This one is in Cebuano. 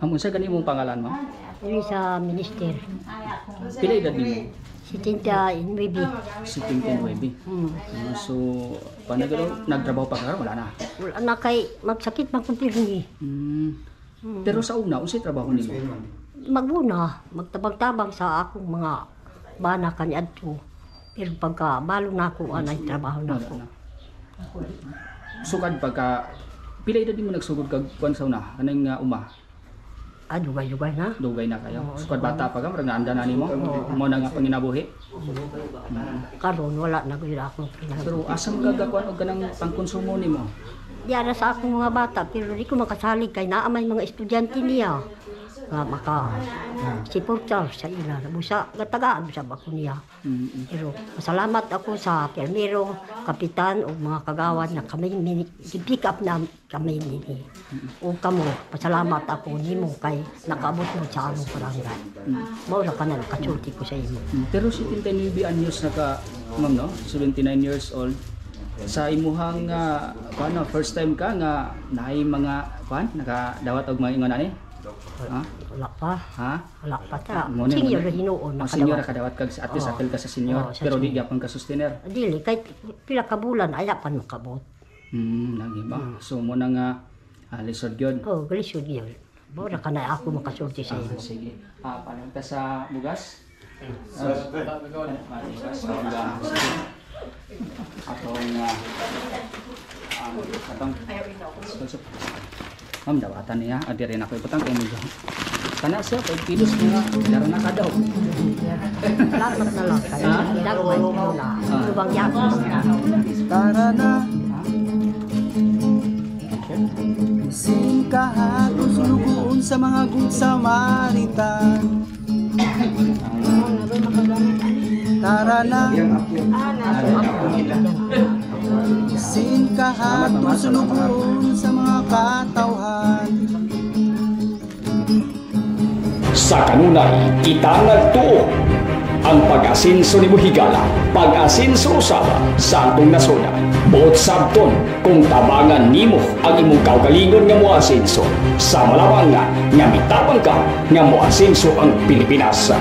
Ma'am, unsa gani imong pangalan, ma'am? Elisa Minister. Pila edad nimo? 79. 79. Ah, so, paano gano nagtrabaho pa ka? Wala na. Wala na kay magsakit man kong pirmi. Pero sa una, unsay trabaho nimo? Maguna, magtabang-tabang sa akong mga bana kaniadto. Pero pagka balo na ako, anay trabaho na Wala ako. na. Sukad pagka pila edad nimo nagsugod kag kuan sa una? Kanang uma? Ah, dugay-dugay na. Dugay na kayo. Sukad bata pa ka, murag naanda na nimo. Mo na nga panginabuhi. Karon wala na gyud ako. Pero asa man ka gakuan og kanang pangkonsumo nimo? Diara sa akong mga bata, pero di ko makasalig kay naa may mga estudyante niya nga maka siporta sa ila. Busa, gatagaan sa ako niya. Pero masalamat ako sa permero, kapitan o mga kagawad na kami pick up na kami nini. O kamo, pasalamat ako nimo kay nakaabot mo sa among barangay. Mao ra ka na nakasulti ko sa imo. Pero 79 anyos na ka, ma'am, no? 79 years old. Sa imuhang kuan no, first time ka nga naay mga kuan nakadawat og mga ingon ani? Ha? Wala pa. Ha? Wala pa ta. Mo ni, Senior mo ni. hinuon Oh, senior nakadawat. nakadawat kag at least Oo. apil ka sa senior, Oo, sa pero di senior. gyapon ka sustainer. Dili kay pila ka bulan aya pa makabot. Lagi ba? So mo na nga lisod gyud. Oh, galisod yun. Mao ra ka na ako makasulti sa imo. Sige. Ah, paano ta sa bugas? Bugas. Sige. Atong atong ma'am, dawatan niya. Ah, dire na ko ibutang kay medyo. Kana siya kay kilos nga dara na ka daw. Salamat na lang kayo. Dagway mo na. Lubang yakon. Tara na. Singkahan sulugoon sa mga Good Samaritan. Tara na. Singkahan sulugoon sa mga katawhan. Sa kanunay, kita nagtuo ang pag-asinso ni Buhigala, pag-asinso usaba sa atong nasoda. Buot sabton kung tabangan nimo ang imong kaugalingon nga moasinso. Sa malawang nga, nga mitabang ka nga moasinso ang Pilipinas.